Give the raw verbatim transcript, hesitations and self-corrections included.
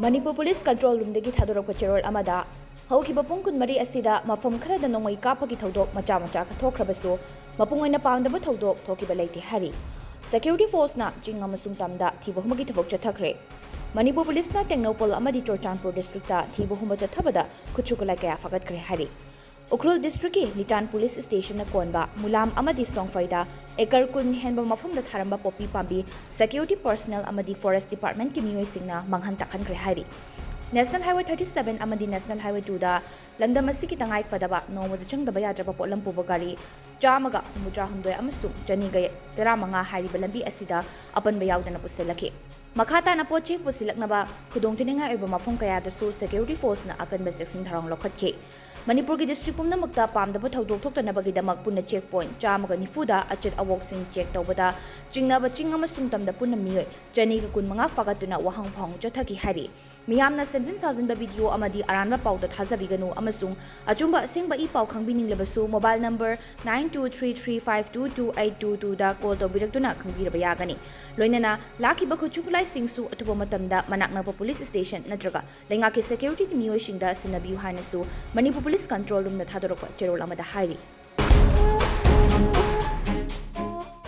Manipur police control ꯔꯨꯝꯗꯒꯤ ꯊꯥꯗꯣꯔꯛꯄ ꯆꯦꯔꯣꯜ ꯑꯃꯗ, ꯍꯧꯈꯤꯕ ꯄꯨꯡ ꯀꯨꯟꯃꯔꯤ ꯑꯁꯤꯗ ꯃꯐꯝ ꯈꯔꯗ ꯅꯣꯡꯃꯩ ꯀꯥꯞꯄꯒꯤ ꯊꯧꯗꯣꯛ ꯃꯆꯥ ꯃꯆꯥ ꯊꯣꯛꯈ꯭ꯔꯕꯁꯨ, ꯃꯄꯨꯡ ꯑꯣꯏꯅ ꯄꯥꯝꯗꯕ ꯊꯧꯗꯣꯛ ꯊꯣꯛꯈꯤꯕ ꯂꯩꯇꯦ ꯍꯥꯏꯔꯤ꯫ ꯁꯦꯀ꯭ꯌꯨꯔꯤꯇꯤ ꯐꯣꯔꯁꯅ ꯆꯤꯡ ꯑꯃꯁꯨꯡ ꯇꯝꯗ ꯊꯤꯕ ꯍꯨꯝꯕꯒꯤ ꯊꯕꯛ ꯆꯠꯊꯈ꯭ꯔꯦ꯫ ꯃꯅꯤꯄꯨꯔ ꯄꯨꯂꯤꯁꯅ ꯇꯦꯡꯅꯧꯄꯜ ꯑꯃꯗꯤ ꯆꯨꯔꯆꯥꯟꯄꯨꯔ ꯗꯤꯁꯇ꯭ꯔꯤꯛꯇ ꯊꯤꯕ ꯍꯨꯝꯕ ꯆꯠꯊꯕꯗ ꯈꯨꯠꯁꯨ ꯈꯨꯠꯂꯥꯏ ꯀꯌꯥ ꯐꯒꯠꯈ꯭ꯔꯦ ꯍꯥꯏꯔꯤ꯫ ꯎꯈ꯭ꯔꯨꯜ ꯗꯤꯁꯇ꯭ꯔꯤꯛꯀꯤ ꯂꯤꯇꯥꯟ ꯄꯨꯂꯤꯁ ꯁ꯭ꯇꯦꯁꯟꯅ ꯀꯣꯟꯕ ꯃꯨꯂꯥꯝ ꯑꯃꯗꯤ ꯁꯣꯡꯐꯩꯗ ꯑꯦꯀꯔ ꯀꯨꯟ ꯍꯦꯟꯕ ꯃꯐꯝꯗ ꯊꯥꯔꯝꯕ ꯄꯣꯄꯤ ꯄꯥꯝꯕꯤ ꯁꯦꯀ꯭ꯌꯨꯔꯤꯇꯤ ꯄꯔꯁꯅꯦꯜ ꯑꯃꯗꯤ ꯐꯣꯔꯦꯁ ꯗꯤꯄꯥꯔꯠꯃꯦꯟꯠꯀꯤ ꯃꯤꯑꯣꯏꯁꯤꯡꯅ ꯃꯥꯡꯍꯟ ꯇꯥꯛꯍꯟꯈ꯭ꯔꯦ ꯍꯥꯏꯔꯤ꯫ ꯅꯦꯁꯅꯦꯜ ꯍꯥꯏꯋꯦ ꯊꯥꯔꯇꯤ ꯁꯕꯦꯟ ꯑꯃꯗꯤ ꯅꯦꯁꯅꯦꯜ ꯍꯥꯏꯋꯦ ꯇꯨꯗ ꯂꯝꯗꯝ ꯑꯁꯤꯒꯤ ꯇꯉꯥꯏ ꯐꯗꯕ ꯅꯣꯡꯃꯗ ꯆꯪꯗꯕ ꯌꯥꯗ꯭ꯔꯕ ꯄꯣꯠꯂꯝ ꯄꯨꯕ ꯒꯥꯔꯤ ꯆꯥꯝꯃꯒ ꯍꯨꯝꯐꯨꯇꯔꯥꯍꯨꯝꯗꯣꯏ ꯑꯃꯁꯨꯡ ꯆꯅꯤꯒ ꯇꯔꯥꯃꯉꯥ ꯍꯥꯏꯔꯤꯕ ꯂꯝꯕꯤ ꯑꯁꯤꯗ ꯑꯄꯟꯕ ꯌꯥꯎꯗꯅ ꯄꯨꯁꯤꯜꯂꯛꯈꯤ꯫ ꯃꯈꯥ ꯇꯥꯅ ꯄꯣꯠ ꯆꯦ ꯄꯨꯁꯤꯜꯂꯛꯅꯕ ꯈꯨꯗꯣꯡꯊꯤꯅꯤꯡꯉꯥꯏ ꯑꯣꯏꯕ ꯃꯐꯝ ꯀꯌꯥꯗꯁꯨ ꯁꯦꯀ꯭ꯌꯨꯔꯤꯇꯤ ꯐꯣꯔꯁꯅ ꯑꯀꯟꯕ ꯆꯦꯛꯁꯤꯟ ꯊꯧꯔꯥꯡ ꯂꯧꯈꯠꯈꯤ꯫ ꯃꯅꯤꯄꯨꯔꯒꯤ ꯗꯤꯁꯇ꯭ꯔꯤꯛ ꯄꯨꯝꯅꯃꯛꯇ ꯄꯥꯝꯗꯕ ꯊꯧꯗꯣꯛ ꯊꯣꯛꯇꯅꯕꯒꯤꯗꯃꯛ ꯄꯨꯟꯅ ꯆꯦꯛ ꯄꯣꯏꯟꯠ ꯆꯥꯝꯃꯒ ꯅꯤꯐꯨꯗ ꯑꯆꯠ ꯑꯋꯣꯛꯁꯤꯡ ꯆꯦꯛ ꯇꯧꯕꯗ ꯆꯤꯡꯅꯕ ꯆꯤꯡ ꯑꯃꯁꯨꯡ ꯇꯝꯗ ꯄꯨꯟꯅ ꯃꯤꯑꯣꯏ ꯆꯅꯤꯒ ꯀꯨꯟꯃꯉꯥ ꯐꯥꯒꯠꯇꯨꯅ ꯋꯥꯍꯪ ꯐꯥꯎꯍꯪ ꯆꯠꯊꯈꯤ ꯍꯥꯏꯔꯤ꯫ ꯃꯤꯌꯥꯝꯅ ꯁꯦꯝꯖꯤꯟ ꯁꯥꯖꯤꯟꯕ ꯚꯤꯗꯤꯑꯣ ꯑꯃꯗꯤ ꯑꯔꯥꯟꯕ ꯄꯥꯎꯗ ꯊꯥꯖꯕꯤꯒꯅꯨ ꯑꯃꯁꯨꯡ ꯑꯆꯨꯝꯕ ꯑꯁꯦꯡꯕ ꯏ ꯄꯥꯎ ꯈꯪꯕꯤꯅꯤꯡꯂꯕꯁꯨ mobile number nine two three three five two two eight two two ꯗ call ꯇꯧꯕꯤꯔꯛꯇꯨꯅ ꯈꯪꯕꯤꯔꯕ ꯌꯥꯒꯅꯤ꯫ ꯂꯣꯏꯅꯅ ꯂꯥꯛꯈꯤꯕ ꯈꯨꯠꯁꯨ ꯈꯨꯠꯂꯥꯏꯁꯤꯡꯁꯨ ꯑꯊꯨꯕ ꯃꯇꯝꯗ ꯃꯅꯥꯛ ꯅꯛꯄ ꯄꯨꯂꯤꯁ ꯁ꯭ꯇꯦꯁꯟ ꯅꯠꯇ꯭ꯔꯒ ꯂꯩꯉꯥꯛꯀꯤ ꯁꯦꯀ꯭ꯌꯨꯔꯤꯇꯤꯒꯤ ꯃꯤꯑꯣꯏꯁꯤꯡꯗ ꯁꯤꯟꯅꯕꯤꯌꯨ ꯍꯥꯏꯅꯁꯨ ꯃꯅꯤꯄꯨꯔ ꯄꯨꯂꯤꯁ ꯀꯟꯇ꯭ꯔꯣꯜ ꯔꯨꯝꯅ ꯊꯥꯗꯣꯔꯛꯄ ꯆꯦꯔꯣꯜ ꯑꯃꯗ ꯍꯥꯏꯔꯤ꯫